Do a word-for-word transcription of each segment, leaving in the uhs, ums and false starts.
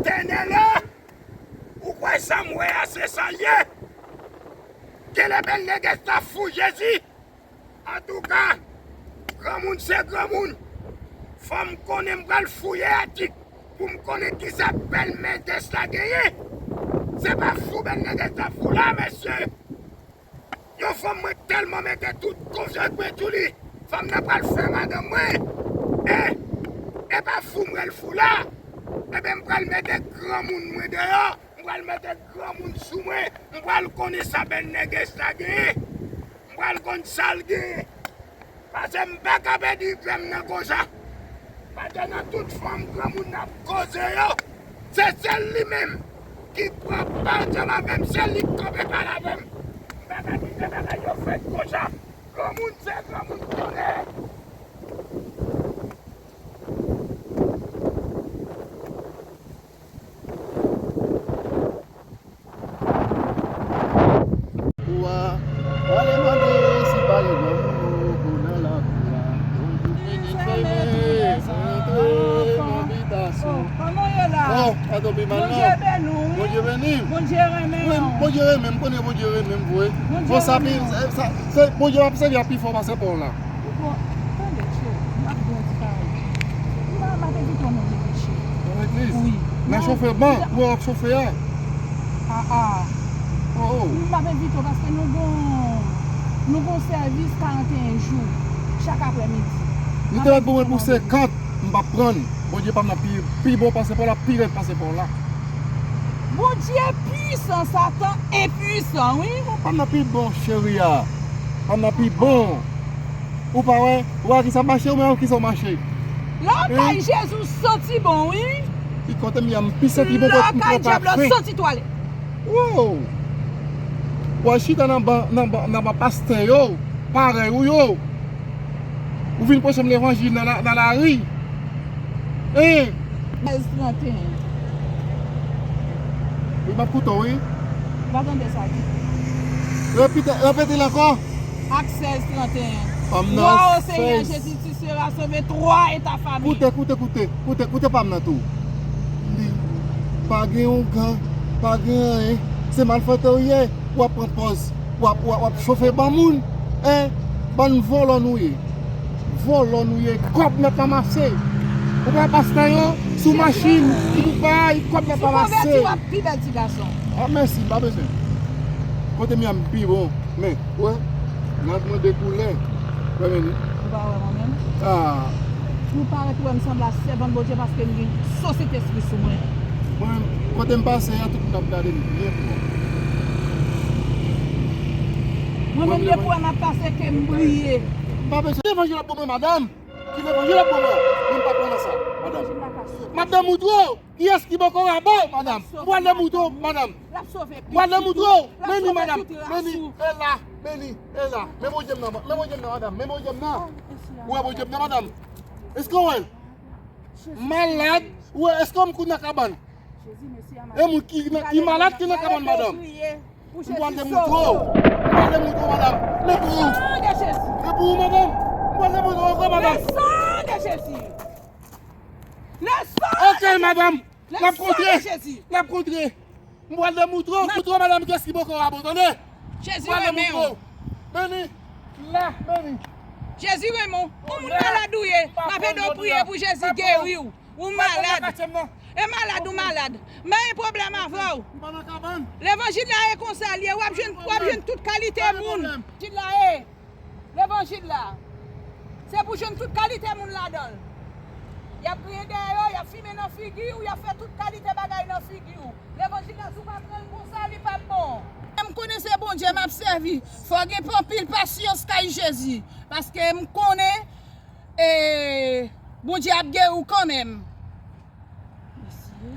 Tènèla, ou kwè sa m wè a se sa l ye? Genlè bèl nègès la fou Jezi. Antouka, granmoun se granmoun. Fò m konnen, m pral fouye atik pou m konnen kisa bèl nègès la genyen. Se pa fou bèl nègès la fou la, mesye. Yon fanm mwen tèlman mete tout konfyans mwen sou li. Fanm nan pral fè madanm mwen. E, e pa fou m pral fou la. Ebyen m pral mete granmoun mwen deyò. M pral mete granmoun sou mwen. M pral konnen sa bèl nègès la genyen. M pral konn sa l genyen. Paske m pa ka pèdi pè m nan konsa. Paske nan tout fanm granmoun ap koze yo, se sèl li menm ki pran pa ansanm avè m, se li k kanpe pale avè m. M pa ka kite bagay yo fèt konsa. Granmoun se granmoun konnen. Ou a ale mande si pa gen granmoun nan lakou a. Mwen ki fèmen, mwen antre nan bitasyon. Oh, kòman w ye la? Oh, sa tonbe mal non. Bondye beni w, wi. Bondye beni m. Bondye renmen w. Wi, Bondye renmen m, konnen Bondye renmen m vre. Bondye renmen w. Bon, sa pi, sa, se, Bondye ap sèvi a pi fò pase pa w la. Ou bon, tande, cheri, m ap di yon ti pawòl. M pa, m ap envite w nan legliz, cheri. Nan legliz? Wi. Nan chofe ban, ou wè w ap chofe a? Ah, ah. Oh, oh. M ap envite w paske nou gon, nou gon sèvis karannteyen jou chak aprèmidi. Nou te mèt ban mwen pou senkant, m p ap pran l. Bondye pa m nan pi, pi bon pase pa w la, pi rèd pase pa w la. Bondye pwisan, Satan enpwisan, wi. Pa m nan pi bon, cheri a. Pa m nan pi bon. Ou pa wè? Ou wè kisa mache, ou menm kisa w mache? Lè w kay Jezi, w santi bon, wi. Ki kote m ye a, m pi santi bon, m pran pa fre. Lè w kay dyab la, w santi twalèt. Wow! W al chita nan ban, nan ban, nan ban pastè yo, parèy ou yo. Ou vin preche m levanjil nan la, nan lari. Hein? Sèz trannteyen. Wi, m ap koute w, wi. Ou pa tande sa di? Repete, repete l ankò. Ak sèz trannteyen. Fwa o Senyè Jezi, tu seras sauvé, toi et ta famille. Koute, koute, koute, koute, koute pa m nan tou. Li, pa gen ongan, pa gen anyen. Se malfektè w ye, w ap pran pòz. W ap, w ap, w ap chofe ban moun, en? Bann vòlò nou ye. Vòlò nou ye. Kòb n ap ranmase. Ou pa pastè yo, sou machin, ou bay, kòb n ap ranmase. Sou konvèti, w ap pi bèl ti gason. Ah, mèsi, m pa bezwen. Kote m ye a m pi bon. Men, ou wè, n ap mande koulè. Wè, men li. Ou pa wè mwen menm? Ah. Ou parèt wè m sanble a sèvant Bondye paske m gen sosyete espri sou mwen. Mwen, kote m pase a, tout moun ap gade m byen fò. Mwen menm, depi w wè m ap pase, ke m briye. M pa bezwen levanjil ap bon mwen, madanm. Ki levanjil ap bon mwen? Mwen m pa pran nan sa, madanm. M ap demontre w kiyès ki bòkò rabò, madanm. M pral demontre w, madanm. M pral demontre w. Men li, madanm. Men li. E la. Men li. E la. Men Bondye m nan, men Bondye m nan, madanm. Men Bondye m nan. Ou wè Bondye m nan, madanm? Èske w wè l? Malad. Ou wè, èske m kouri nan kabann? E moun ki, ki malad ki nan kabann, madanm. M pral demontre w. M pral demontre w, madanm. Men pou ou. Men pou ou, madanm. M pral demontre w ankò, madanm. Ok, madanm. N ap kontre. N ap kontre. M pral demontre w, montre w, madanm, kiyès ki bòkò rabò, tande? Jezi renmen w. Men li. La, men li. Jezi renmen w. Yon moun malad ou ye. M ap ede w priye pou Jezi geri w. Ou malad. E malad ou malad. M pa gen pwoblèm avè w. Levanjil la e konsa l ye. W ap jwenn, w ap jwenn tout kalite moun. Levanjil la e. Levanjil la. Se pou jwenn tout kalite moun ladan l. Y ap griyen dèyè yo, y ap fimen nan figi w, y ap fè tout kalite bagay nan figi w. Levanjil la, si w pa pran l konsa, li p ap bon. M konnen se Bondye m ap sèvi. Fò gen anpil pasyans kay Jezi. Paske m konnen E, Bondye ap geri w kanmenm. Mesye,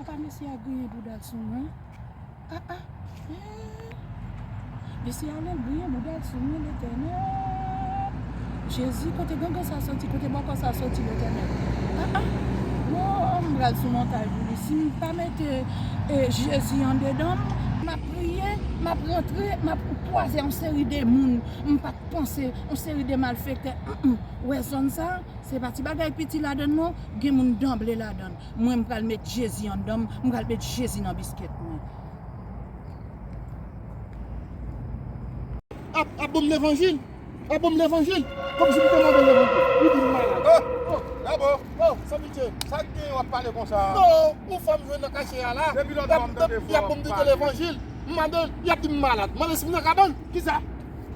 apa mesye a griyen bouda l sou mwen? Ah, ah. Eh. Mesye a lè l griyen bouda l sou mwen, Letènèl. Jezi, kote gangan sa soti, kote bòkò sa soti, Letènèl? Ah, ah. Oh, m pral sou montay pou li. Si m pa mete, eh, Jezi andedan m, M ap priye, m ap rantre, m ap kwaze yon seri de moun m pa t panse, yon seri de malfektè. Mm, mm. Ou wè zòn sa, se pa ti bagay piti ladan l non, gen moun danble ladan l. Mwen, m pral met Jezi anndan m, m pral met Jezi nan biskèt mwen. Ap, ap ban m levanjil. Ap ban m levanjil. Kòmsi m te mande levanjil. Li di m malad. Oh, oh, Gabo. Oh, San Pitye. Sa k gen w ap pale konsa? Non, yon fanm jwenn nan katye a la. Depi lòt bò m tande fò w ap pale. Y ap ban m di ke levanjil. M mande, y ap di m malad. M mande si m nan kabann. Kisa?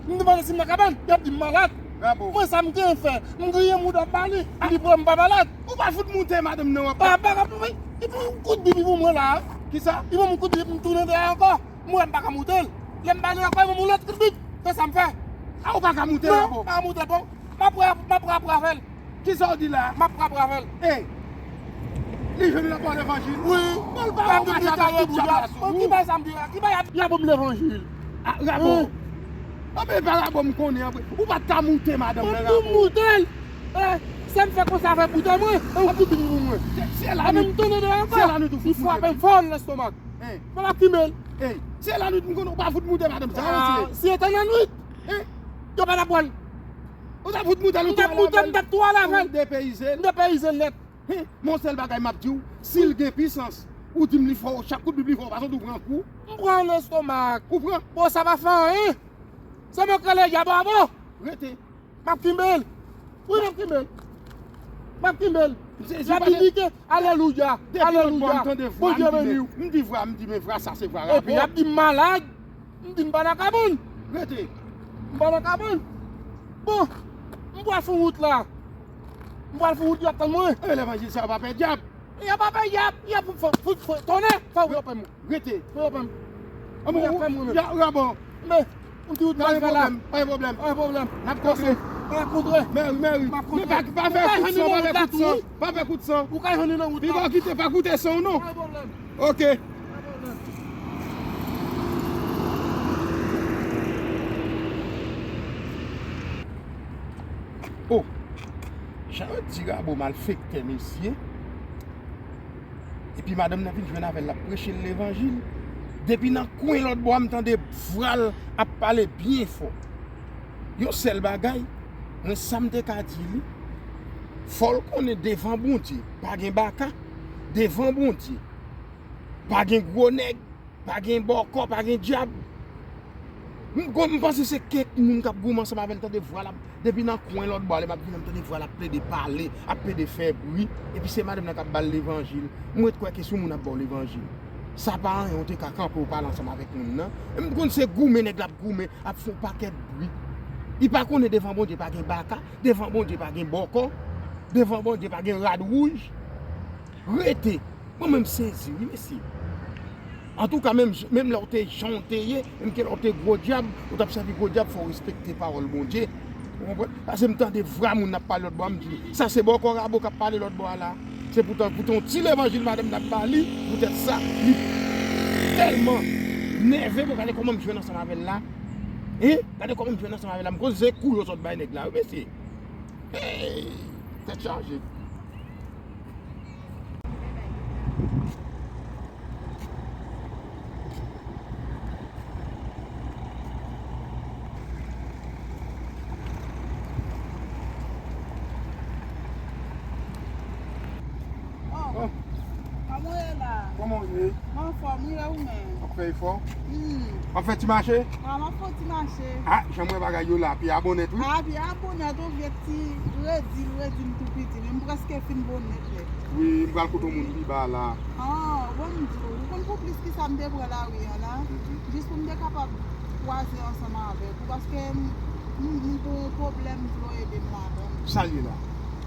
M mande si m nan kabann. Y ap di m malad. Gabo. Mwen sa m gen fè. M griyen mouda m ba li. Li pran m pa malad. Ou pa fout moute madanm nan w ap. Ah, pa ka pou mwen. Li pran yon kout bib pou mwen la. Kisa? Li pran yon kout bib, m tounen dèyè ankò. M wè m pa ka moute l. Lè m ba li ankò, li ban m yon lòt kout bib. Se sa m fè. A, ou pa ka moute l, Gabo? Non, m pa ka moute l, bon. M ap pran, m ap pran apre avè l. Kisa w di la? M ap pran apre avè l. Ey! Li jwenn nan pò levanjil? Wi. Bon, l pa yon mache avèk tout djab la sou ou. Ki bay sa m di la? Ki bay ap. Y ap ban m levanjil. A, Gabo. Wi. Anben, pa Gabo m konnen, anben. Ou pa t ka moute madanm nan, Gabo. Mwen m moute l. Eh, sa m fè konsa avè bouda mwen. E ou ap di bib pou mwen. Se, se la nou. Anben, m tounen dèyè ankò. Se la nou tou fout moute. Li frape m fò nan lestomak. Hein. Mwen ap kimen l. Hey, se lannwit m konnen ou pa fout moute madanm sa, mesye. Ah, si e te lannwit, hein? Yo pa t ap pran l. Ou t ap fout moute l, ou tou al avè l. M t ap moute l, m t ap tou al avè l. Ou depeyize l. M depeyize l nèt. Hein? Men yon sèl bagay m ap di w, si l gen pisans, ou di m li fò, chak kout bib li fò, ou pa santi w pran kou? M pran lestomak. Ou pran? Bon, sa pa fè anyen. Se mwen k rele dyab anba. Rete. M ap kenbe l. Wi, m ap kenbe l. M ap kenbe l. M sezi, l ap di ke, alelouya, alelouya. Depi lòt bò, m tande vwa, m di, men, m di vwa, m di, men vwa sa, se vwa Gabo. Epi, y ap di m malad. M di m pa nan kabann. Rete. M pa nan kabann. Bon, m pral fè wout la. M pral fè wout, y ap tann mwen. E levanjil sa yo pa pè dyab. Y ap apè, y ap, y ap fout, fout, fout, tonnè, fò w pè m. Rete. Fò w pè m. Anben, y ap pè m, wi, men. Gabo. Men, m di w pa gen pwoblèm, pa gen pwoblèm. Pa gen pwoblèm. N ap kontre. N ap kontre. Mèri, mèri. Men pa, pa fè kout san, pa fè kout san. Pa fè kout san. Ou ka jwenn li nan wout la. Pi bò kite, pa goute san w non. Pa gen pwoblèm. Ok. Pa gen pwoblèm. Oh, jan yo di Gabo malfektè, mesye. Epi madanm nan vin jwenn avè l, l ap preche l levanjil. Depi nan kwen lòt bò a, m tande vwa l ap pale byen fò. Yon sèl bagay, mwen sa m te ka di li, fò l konnen devan Bondye, pa gen baka, devan Bondye, pa gen gwo nèg. Pa gen bòkò, pa gen dyab. M, m panse se kèk moun k ap goumen ansanm avè l, tande vwa l ap, depi nan kwen lòt bò a, lè m ap vini, m tande vwa l ap plede pale, ap plede fè bri, epi se madanm nan k ap ba l levanjil. M ret kwè ke si yon moun ap ba w levanjil, sa pa anyen, ou te ka kanpe, ou pale ansanm avèk moun nan. M konn se goumen nèg la ap goumen, ap fè yon pakèt bri. Li pa konnen devan Bondye pa gen baka, devan Bondye pa gen bòkò, devan Bondye pa gen rad wouj, rete. Mwen menm sezi wi, mesye. Antouka, menm, menm lè w te jan w te ye, menm ke lè w te gwo dyab, ou t ap sèvi gwo dyab, fò w respekte pawòl Bondye. Ou konprann? Paske m tande vwa moun ap pale lòt bò a, m di, sa se bòkò Gabo k ap pale lòt bò a la. Se poutan, poutan yon ti levanjil madanm nan ap ba li, poutèt sa, li tèlman nève, bon, gade kòman m jwenn ansanm avè l la. Hein? Gade kòman m jwenn ansanm avè l la. M konnen se kou yo sot bay nèg la, wi, mesye. Hey! Tèt chaje. Oh, oh. Kòman w ye la? Kòman w ye? Mwen anfòm wi, e ou menm? W ap fè efò? Hmm. W ap fè ti mache? Wi, m ap fè ti mache. Ah, jan m wè bagay yo la, pye a bon nèt wi. Ah, pye a bon nèt, on vye ti redi, redi m tou piti, men m prèske fin bon nèt nèt. Wi, m pral kote yon moun pi ba la. Ah, bon, m di w, ou konn pou plis ki sa m te pran lari an la, mhm, jis pou m te kapab kwaze ansanm avèk ou, paske m, m, m gon pwoblèm, m vle w ede m ladan l. Sa l ye la?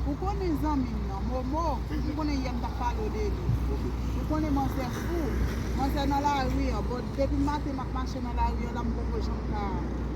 Ou konnen zanmi m nan, Momo, mhm, ou konnen yè m t ap pale w de li. Ok. Ou konnen manzè fou, manzè nan lari an, bon, depi maten m ap mache nan lari an la, m poko janm ka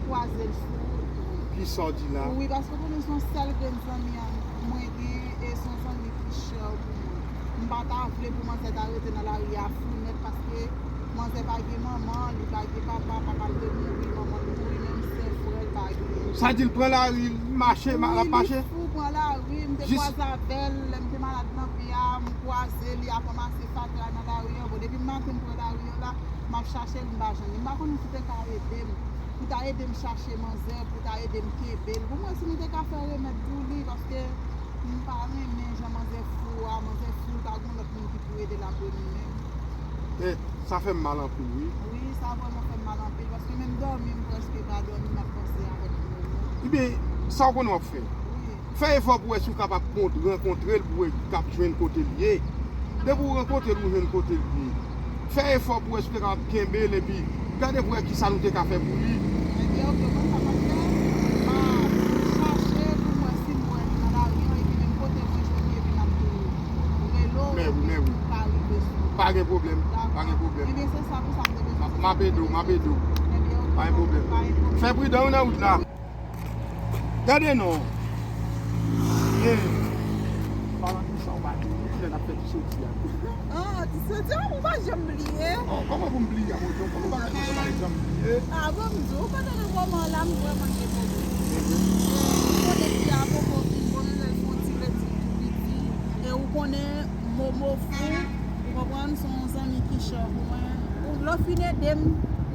kwaze l sou wout. Kisa w di la? Wi, paske ou konnen se yon sèl grenn zanmi an mwen gen, e se yon zanmi ki chè pou mwen. M pa ta vle pou manzè ta rete nan lari a fou nèt, paske manzè pa gen manman, li pa gen papa, papa l te mouri, manman l mouri, menm sè, frè l pa gen. Sa di l pran lari, l mache, l ap mache? Wi, li fou pran lari, m te kwaze avè l, lè m te malad nan pye a, m kwaze li ap ranmase fatra nan lari an. Bon, depi maten m pran lari an la, M ap chache l, m pa jwenn li. M pa konn si w te ka ede m. Pou ta ede m chache manzè, pou ta ede m kenbe l. Pou mwen, si nou te ka fè remèd pou li, paske m pa renmen jan manzè fou a. Manzè fou, l pa gen lòt moun ki pou ede l apre nou menm. E sa fè m mal anpil, wi. Wi, sa vrèman fè m mal anpil, paske menm dòmi, m prèske pa dòmi, m ap panse avèk moun nan. Ebyen, sa w konnen w ap fè. Wi. Fè efò pou w wè si w kapab kont-, rankontre l, pou w wè k ap jwenn kote l ye. Depi w rankontre l, ou jwenn kote l ye. Fè efò pou w wè si w te kapab kenbe l, epi gade pou w wè kisa nou te ka fè pou li. Ebyen, oke, konn sa m ap fè? M a chache pou m wè si m wè li nan lari an, epi menm kote mwen jwenn li, epi m ap tou rele w, epi m ka rive sou ou. Pa gen pwoblèm, pa gen pwoblèm. Ebyen, se sa pou sa m te bezwen. M ap ede w, m ap ede w. Ebyen, oke, pa gen pwoblèm. Fè pridan wi nan wout la. Gade non. E, palan di sa, ou pa di, kilè n ap fè ti soti a? Ah, ti soti a, ou pa janm bliye. Oh, kòman pou m bliye, mon Dieu? Kòman bagay sa, ou pa janm bliye? Ah, bon, m di w, pandan nan moman la, m vrèman gen pwoblèm. Ou konnen fi a poko fin bon, li fè yon ti redi tou piti. E ou konnen, Momo fou, ou konprann, se yon zanmi ki chè pou mwen. Ou, lè w fin ede m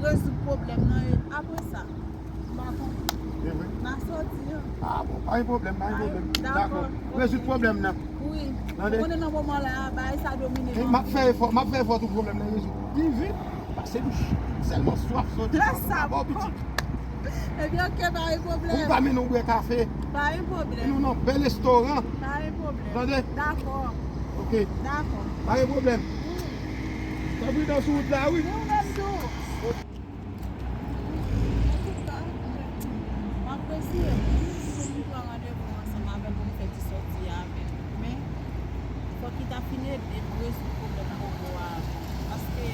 rezoud pwoblèm nan, e apre sa, m pa konn. E vre. M a soti an. Ah bon, pa gen pwoblèm, pa gen pwoblèm. Dakò. Rezoud pwoblèm nan. Wi. Tande? Ou konnen nan moman la, bagay sa domine m anpil. M ap fè efò, m ap fè efò tout pwoblèm nan rezoud. Pi vit, pase douch. Sèlman swaf soti. Sa bon, pitit. Ebyen, oke, pa gen pwoblèm. Ou ka mennen w bwè kafe. Pa gen pwoblèm. Mennen w nan bèl restoran. Pa gen pwoblèm. Tande? Dakò. Oke. Dakò. Pa gen pwoblèm. Wi. Fè pridans sou wout la, wi. Wi, ou menm tou. Antouka, m apresye pou m pran randevou ansanm avè l pou m fè ti sòti avè l. Men, fòk li ta fin ede m rezoud pwoblèm Momo a avan. Paske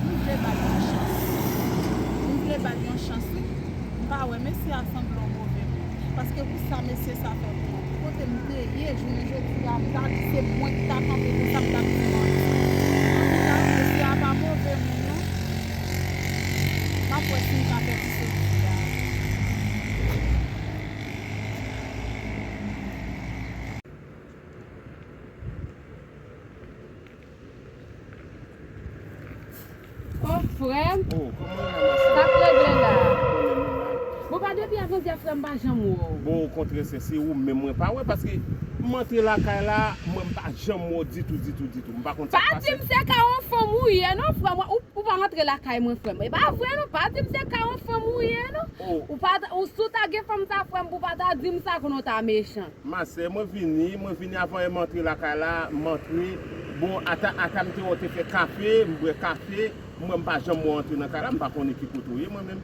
m vle ba l yon chans. M vle ba l yon chans, wi. M pa wè mesye a sanble yon move moun. Paske pou sa mesye sa fè pou mwen, pou kote m te ye, jounen jodi a, m ta di se mwen ki ta kanpe pou sa, m t ap di manti. Antouka, mesye a pa move moun, non. M ap wè si m ka fè ti soti a. Oh, frè m. Oh, kòman w ye la, ma sè? Sa k regle la? Bon, pa depi avantyè, frè m, pa janm wè w. Bon, okontrè, sè, se ou menm mwen pa wè, paske m antre lakay la, mwen m pa janm wè w ditou, ditou, ditou. M pa konn sa k pase. Pa di m se ka yon fanm ou ye, non, frè m. Ou, ou pa rantre lakay mwen, frè m. E pa vre, non. Pa di m se ka yon fanm ou ye, non. Oh. Ou pa, ou, si w ta gen fanm sa, frè m, pou w pa ta di m sa, konnen w ta mechan. Ma sè, mwen vini, mwen vini avan m antre lakay la, m antre. Bon, ata, ata m te wè w te fè kafe, m bwè kafe, m wè m pa janm wè w antre nan kay la, m pa konnen ki kote w ye, mwen menm.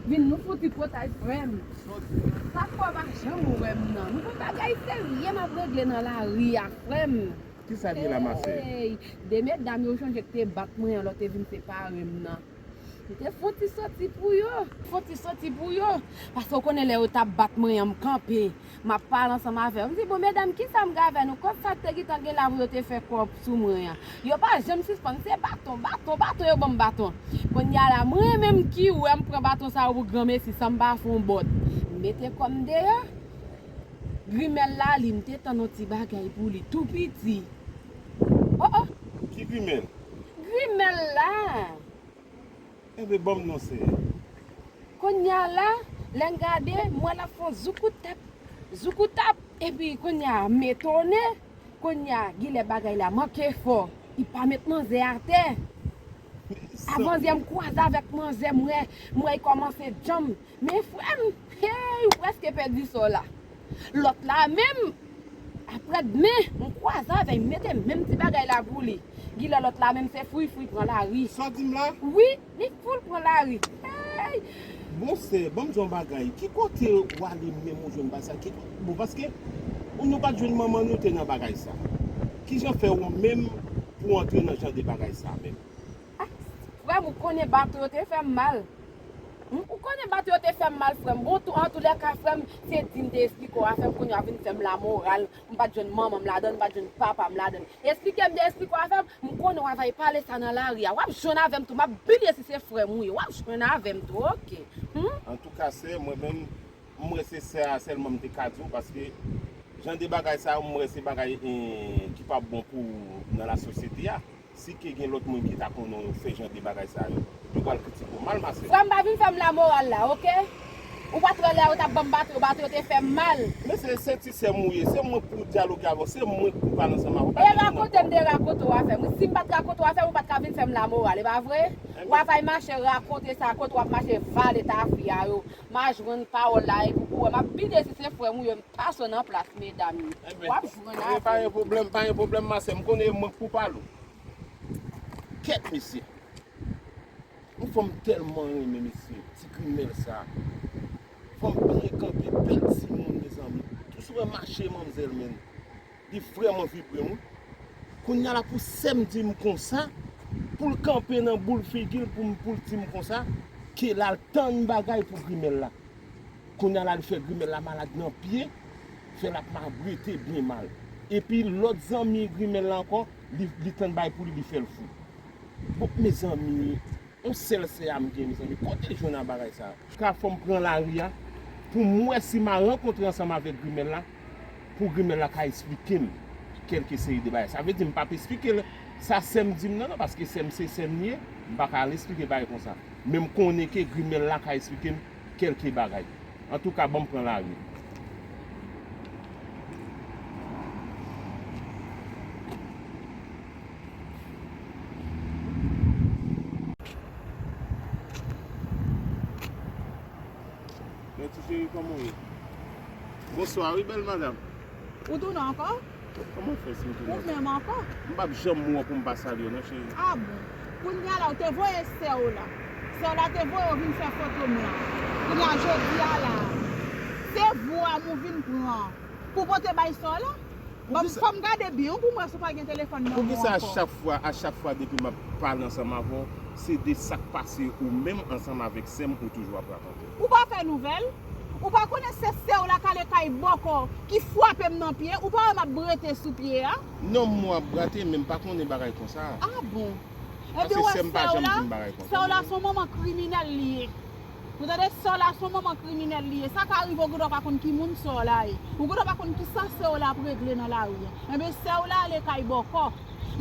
Vin nou fouti potay, frè m. Sa k fè w pa janm wè m nan? Nou gon bagay serye m ap regle nan lari a, frè m. Kisa k ye la, ma sè? Ey, de medam yo w chonje k te bat mwen an lè w te vin separe m nan. M te fè yon ti soti pou yo. Fè yon ti soti pou yo. Paske w konnen lè yo t ap bat mwen an, m kanpe. M ap pale ansanm avè yo. M di, bon, medam, kisa m gen avè nou? Kòb sa k te gentan gen la pou yo te fè kòb sou mwen an. Yo pa janm sispann. Se baton, baton, baton, yo ban m baton. Kounye a la, mwen menm ki wè m pran baton sa yo pou granmesi san m pa fè yon bòt. M mete kò m deyò. Grimèl la, li, m te tann yon ti bagay pou li, tou piti. Oh, oh! Ki grimèl? Grimèl la! Enben, ban m non, sè. Kounye a la, lè m gade, m wè l ap fè yon zoukoutap, zoukoutap, epi kounye a, m etone, kounye a, genlè bagay la manke fò, li pa met manzè atè. Avantyè, m kwaze avèk manzè, m wè, m wè l kòmanse djanm. Men frè m, hey, ou prèske pèdi sa w la. Lòt la menm, aprè dmen, m kwaze avè l, m mete menm ti bagay la pou li. Genlè lòt la menm se fri fri pran lari. Sa w di m la? Wi, li full pran lari. Hey! Bon sè, ban m di w yon bagay. Ki kote w ale menm ou jwenn bagay sa? Ki, bon, paske nou pa t jwenn manman nou te nan bagay sa. Kijan fè ou menm pou w antre nan jan de bagay sa menm? Ah, frè m, ou konnen baton yo te fè m mal. Hmm? Ou konnen baton yo te fè m mal, frè m. Bon, tou, antoulèka, frè m, se di m te esplike w afè m, kounye a vin fè m lamoral. M pa t jwenn manman m ladan, m pa t jwenn papa m ladan. Esplike m te esplike w afè m, m konnen w al pale sa nan lari a. W ap jwenn avè m tou, m ap bliye si se frè m ou ye. W ap jwenn avè m tou, oke. Hmm? Antouka, sè, mwen menm, m wè se sa sèlman m te ka di w, paske jan de bagay sa yo, m wè se bagay, eh, ki p ap bon pou w nan lasosyete a. Si ke gen lòt moun ki ta konnen w fè jan de bagay sa yo, pral kritike w mal, ma sè. Frè m pa vin fè m lamoral la, oke? Ou pa t wè lè yo t ap ban m bate yo, bate yo te fè m mal. Men se, se ti sè m ou ye, se mwen k pou dyaloge avè w, se mwen k pou pale ansanm avè w. E rakonte m de rakonte w afè m. Si m pa t rakonte w afè m, ou pa t ka vin fè m lamoral, e pa vre? W ap al mache rakonte sa kote w ap mache vale tafya yo. M a jwenn pawòl la epi pou wè m ap bite si se frè m ou ye, m pase nan plas medam yo. W ap jwenn avè m. Pa gen pwoblèm, pa gen pwoblèm, ma sè, m konnen e mwen k pou pale w. Kèt mesye. Yon fanm tèlman renmen mesye, ti grimèl sa. Fanm byen kanpe, bèl timoun, mezanmi. Tou sou wè mache manmzèl, men. Li vrèman vibre m, wi. Kounye a la pou sè m di m konsa, pou l kanpe nan boul figi l pou m, pou l di m konsa, ke l al tann bagay pou grimèl la. Kounye a la li fè grimèl la malad nan pye, fè l ap ma brete byen mal. Epi lòt zanmi grimèl la ankò, li, li tann bagay pou li, li fè l fou. Bon, mezanmi, yon sèl sè a m gen, mezanmi. Kote l jwenn a bagay sa a? Ka fò m pran lari a pou m wè si m a rankontre ansanm avèk grimèl la, pou grimèl la ka esplike m kèlke seri de bagay. Sa vle di m p ap esplike l sa sè m di m nan, non, paske sè m se sè m li ye, m pa ka al esplike bagay konsa. Men m konnen ke grimèl la ka esplike m kèlke bagay. Antouka, ban m pran lari. Bèti cheri, kòman w ye? Bonswa, wi, bèl madanm. Ou tounen ankò? Kòman fè si m tounen ankò? Ou menm ankò? M p ap janm wè w pou m pa salye w, non, cheri. A bon? Kounye a la, ou te voye sè w la. Sè w la te voye w vin fè foto m nan. Kounye a, jodi a la, se vwa m ou vin pran pou pote bay sè w la? Ban m, fò m gade byen wi pou m wè si w pa gen telefòn nan men w ankò. Poukisa a chak fwa, a chak fwa depi m ap pale ansanm avè w, se de sa k pase ou menm ansanm avèk sè m ou toujou ap rakonte? Ou pa fè nouvèl? Ou pa konnen se sè w la k ale kay bòkò ki frape m nan pye? Ou pa wè m ap brete sou pye a? Non, m wè w ap brete, men m pa konnen bagay konsa. A bon? Paske sè m pa janm di m bagay konsa. Sè w la, sè w la se yon manman kriminèl li ye. Ou tande, sè w la se yon manman kriminèl li ye. Sa ka rive ou gentan pa konn ki moun sè w la ye. Ou gentan pa konn ki sa sè w la ap regle nan lari a. Enben, sè w la ale kay bòkò.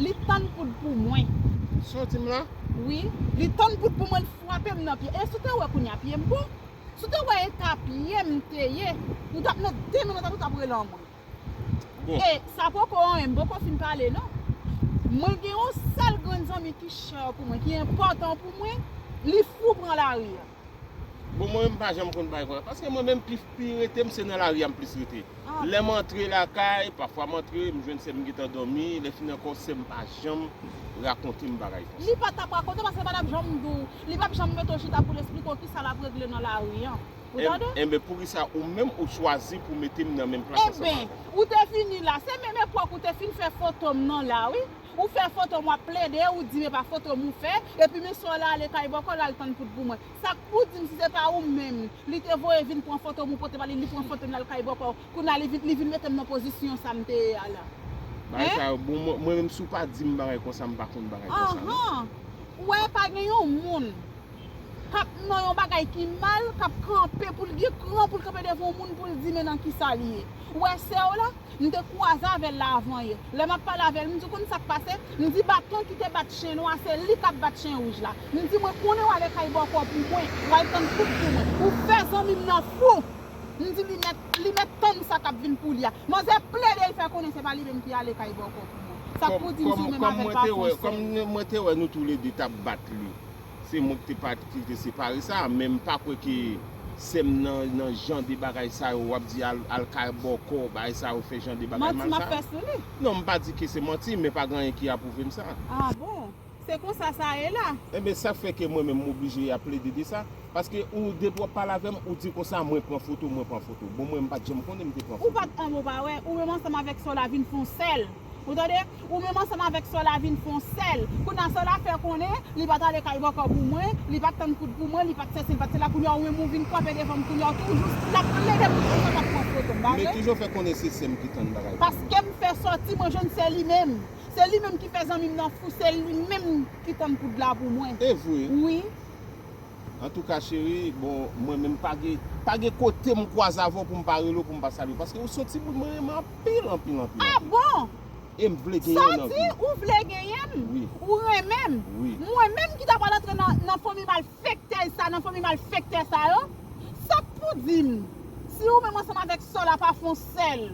Li tann poud pou mwen. Sa w di m la? Wi, li tann poud pou mwen, li frape m nan pye. E si w te wè kounye a pye m bon? Si w te wè eta pye m te ye, ou t ap nan de minit ou t ap rele anmwe. Bon. E sa poko anyen, m poko fin pale non. Mwen gen yon sèl grann zanmi ki chè pou mwen, ki enpòtan pou mwen, li fou pran lari a. Bon, mwen menm m pa janm konn bagay konsa. Paske mwen menm pi, pi rete m se nan lari a m plis rete. Ah. Lè m antre lakay, pafwa m antre, m jwenn sè m gentan dòmi, lè fini ankò sè m pa janm rakonte m bagay konsa. Li pa t ap rakonte paske li pa t ap janm di w, li p ap janm mete w chita pou l esplike w kisa l ap regle nan lari an. Ou tande? Enben, poukisa ou menm ou chwazi pou mete m nan menm plas ansanm avè w? Enben, ou te vini la, se menm epòk ou te fin fè foto m nan la, wi. Ou fè foto m, w ap plede, ou di m e pa foto m ou fè, epi men sè w la ale kay bòkò, l al tann poud pou mwen. Sa k pou di m si se pa ou menm, li te voye vin pran foto m, ou pote ba li, li pran foto m, l al kay bòkò, kounye a li vin, li vin mete m nan pozisyon sa m te ye a la. Bagay sa yo, bon, mwen, mwen menm si w pa di m bagay konsa, m pa konn bagay konsa non. Anhan. Ou wè, pa gen yon moun k ap nan yon bagay ki mal, k ap kanpe pou l gen kran pou l kanpe devan yon moun pou l di men nan kisa li ye. Ou wè sè w la, m te kwaze avè l la avan yè. Lè m ap pale avè l, m di w konn sa k pase? M di baton ki te bat chen nwa, se li k ap bat chen wouj la. M di mwen konnen w ale kay bòkò pou mwen, w al tann poud pou mwen. Ou fè zanmi m nan fou. M di li mèt, li mèt tann sa k ap vin pou li a. Manzè plede l fè konnen se pa li menm ki ale kay bòkò pou mwen. Sa k pou di m si w menm avè l pa fè yon sèl. Kòm mwen te wè nou toulede t ap bat li. Se mwen ki te pa, ki te separe sa, men m pa kwè ke sè m nan, nan jan de bagay sa yo, w ap di al, al kay bòkò, bagay sa yo fè jan de bagay mal sa yo. Manti m ap fè sou li. Non, m pa di ke se manti, men pa gen anyen ki apwouve m sa. Ah bon? Se konsa sa ye la? Enben, sa fè ke mwen menm m oblije ap plede de sa, paske ou depi w ap pale avè m, ou di konsa mwen pran foto, mwen pran foto. Bon, mwen m pa t janm konnen m te pran foto. Ou pa t, an, ou pa wè, ou menm ansanm avèk sè w la vin fè yon sèl. Ou tande? Ou menm ansanm avèk sè w la vin fè yon sèl. Kounye a sè w la fè konnen li pa t ale kay bòkò pou mwen, li pa t tann poud pou mwen, li pa t sesi, li pa t sela. Kounye a ou menm ou vin kanpe devan m, kounye a ou toujou l ap plede pou di konsa w pa t pran foto m, pa vre? Men kijan w fè konnen se sè m ki tann bagay pou mwen? Paske m fè sòti, mwen jwenn se li menm. Se li menm ki fè zanmi m nan fou, se li menm ki tann poud la pou mwen. E vre? Wi. Antouka, cheri, bon, mwen menm pa gen, pa gen kote m kwaze avè w pou m pa rele w, pou m pa salye w. Paske ou se yon timoun mwen renmen anpil, anpil, anpil, anpil. Ah bon? E m vle genyen w nan vi m. Sa w di, ou vle genyen m? Wi. Ou renmen m? Wi. Mwen menm ki ta pral antre nan, nan fanmi malfektèz sa, nan fanmi malfektè sa yo? Sa k pou di m? Si ou menm ansanm avèk sè w la pa fè yon sèl,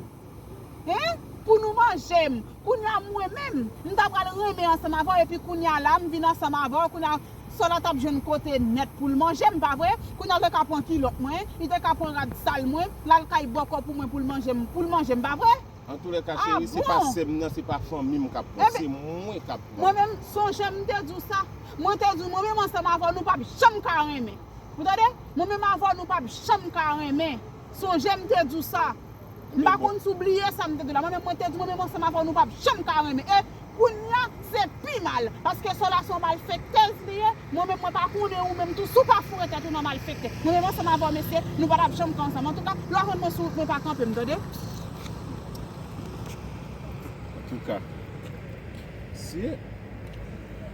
hein? Pou nou manje m. Kounye a mwen menm, m ta pral renmen ansanm avè w, epi kounye a la, m vin ansanm avè w, kounye a, sè w la t ap jwenn kote nèt pou l manje m, pa vre? Kounye a, li te ka pran kilòt mwen, li te ka pran rad sal mwen, l al kay bòkò pou mwen pou l manje m, pou l manje m, pa vre? Antoulèka, cheri, se pa sè m nan, se pa fanmi m k ap pran, se mwen k ap pran. Mwen menm, sonje m te di w sa. Mwen te di w, mwen menm ansanm avè w, nou p ap janm ka renmen. Ou tande? Mwen menm avè w, nou p ap janm ka renmen. Sonje m te di w sa. M pa konn si w bliye sa m te di w la. Mwen menm, mwen te di w, mwen menm ansanm avè w, nou p ap janm ka renmen. E kounye a, se pi mal. Paske sè w la se yon malfektèz li ye. Mwen menm, mwen pa konnen ou menm tou. Si w pa foure tèt ou nan malfektè. Mwen menm ansanm avè w, mesye, nou pa t ap janm ka ansanm. Antouka, lè w jwenn mwen sou wout mwen, pa kanpe m, tande? Antouka, se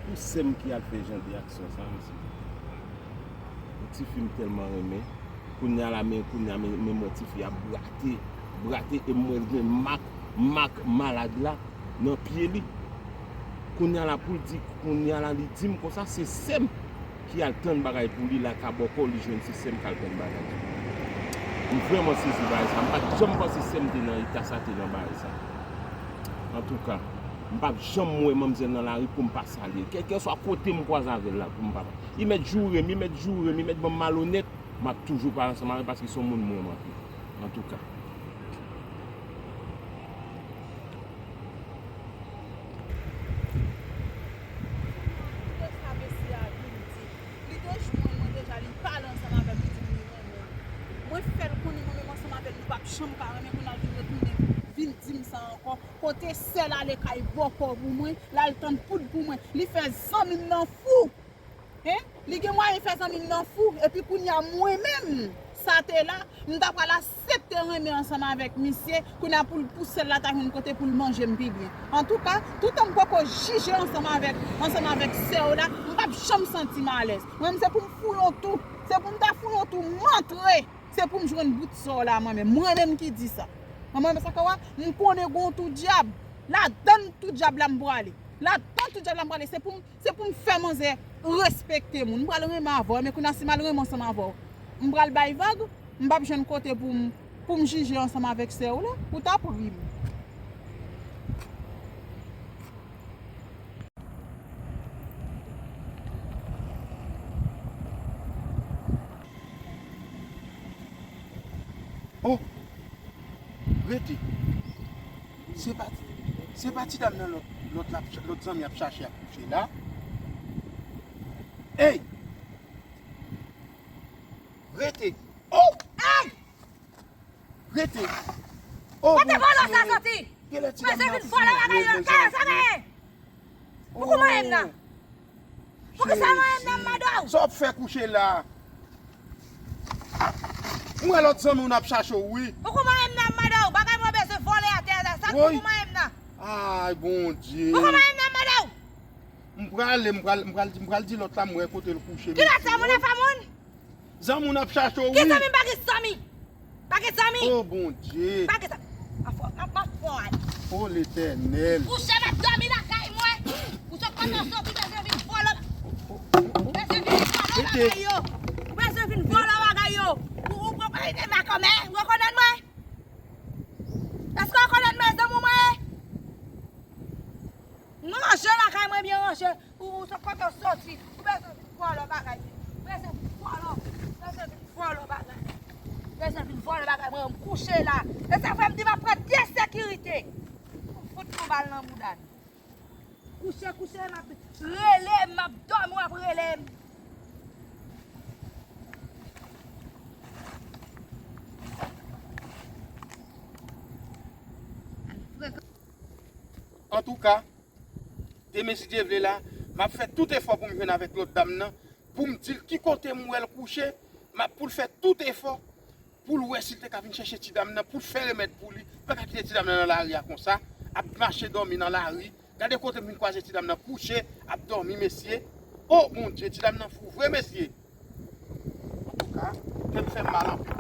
pou sè m ki al fè jan de aksyon sa, mesye. Yon tifi m tèlman renmen. Kounye a la, men, kounye a, men, men mwen tifi a brate, brate, e m wè l gen mak, mak malad la nan pye li. Kounye a la, pou l di, kounye a la, li di m konsa, se sè m ki al tann bagay pou li, l al ka bòkò, li jwenn se sè m k al tann bagay. M vrèman sezi bagay sa. M pa t janm panse sè m te nan eta sa, te nan bagay sa. Antouka, m p ap janm wè manmzèl nan lari pou m pa salye l. Kèlkeswa kote m kwaze avè l la, pou m pa. Li mèt joure m, li mèt joure m, li mèt ban m malonèt, m ap toujou pale ansanm avè l paske se yon moun m renmen anpil. Antouka. Kote sa mesye a vin di? Li te jwenn mwen deja, li pale ansanm avè m, li di m li renmen m. Mwen fè l konnen mwen menm ansanm avè l, nou p ap janm ka renmen, kounye a l vin retounen vin di m sa ankò. Kote sè l ale kay bòkò pou mwen, l al tann poud pou mwen. Li fè zanmi m nan fou. Hein? Li gen mwayen fè zanmi m nan fou. Epi kounye a mwen menm, sa te la, m ta pral aksepte renmen ansanm avèk misye. Kounye a pou l, pou sè l la ta jwenn kote pou l manje m pi byen. Antouka, toutan m poko jije ansanm avèk, ansanm avèk sè w la, m p ap janm santi m alèz. Mwen menm se pou m fouye yon tou. Se pou m ta fouye yon tou, m antre. Se pou m jwenn bout sè w la mwen menm. Mwen menm ki di sa. Mwen menm sa k wè, m konnen gon tou dyab. Ladann tou dyab la m prale. Ladann tou dyab la m prale. Se pou m, se pou m fè manzè respekte moun. M pral renmen avè w, men kounye a si m al renmen ansanm avè w, m pral bay vag, m p ap jwenn kote pou m, pou m jije ansanm avèk sè w la. Ou t ap ri m. Oh! Rete. Se pa, se pa ti dam nan lòt, lòt, lòt zanmi ap chache ap kouche la. Ey! Rete. Oh! Ey! Rete. Oh, kote vòlò sa soti? Genlè ti dam nan vin vòlò bagay nan kay sa, men. Pouki w manyen m nan? Poukisa w manyen m nan, m mande w? Sa w ap fè kouche la? Mwen lòt zanmi w n ap chache w, wi. Pouki w manyen m nan, m mande w? Bagay mwen bezwen vòlè atè a la. Sa k pou w manyen m nan? Ay, Bondye. Pouki w manyen m nan, m mande w? M prale, m pral, m pral, m pral di lòt la, m wè kote l kouche. Ki lòt sa, moun afè moun? Zanmi w n ap chache w, wi. Ki zanmi? M pa gen zanmi. Pa gen zanmi. Oh, Bondye. Pa gen zanmi. M ap, m ap, m ap fè w ale. Oh, Letènèl. Kouche m ap dòmi lakay mwen. Ou sot kote w soti, bezwen vin vòlò. Bezwen vin vòlò bagay yo. Ou bezwen vin vòlò bagay yo. Ou, ou, ou, e, e, makomè, ou rekonèt mwen? Èske w rekonèt mwen, zanmi mwen? M ranje lakay mwen byen ranje. Ou, ou sot kote w soti. Ou bezwen vin vòlò bagay. Ou bezwen vin vòlò. Ou bezwen vin vòlò bagay. Ou bezwen vin vòlò bagay. Mwen, m kouche la. E sa fè m di m ap pran de sekirite. Pou m fout yon bal nan bouda l. Kouche, kouche, m ap rele, m ap dòmi, w ap rele m. Antouka, demen, si Dye vle la, m ap fè tout efò pou m jwenn avèk lòt dam nan, pou m di l ki kote m wè l kouche, m ap pou l fè tout efò pou l wè si l te ka vin chèche ti dam nan, pou l fè remèd pou li. Li pa ka kite ti dam nan nan lari a konsa, ap mache dòmi nan lari. Gade kote m vin kwaze ti dam nan kouche, ap dòmi, mesye. O Bondye, ti dam nan fou vre, mesye. Antouka, kè m fè m mal anpil.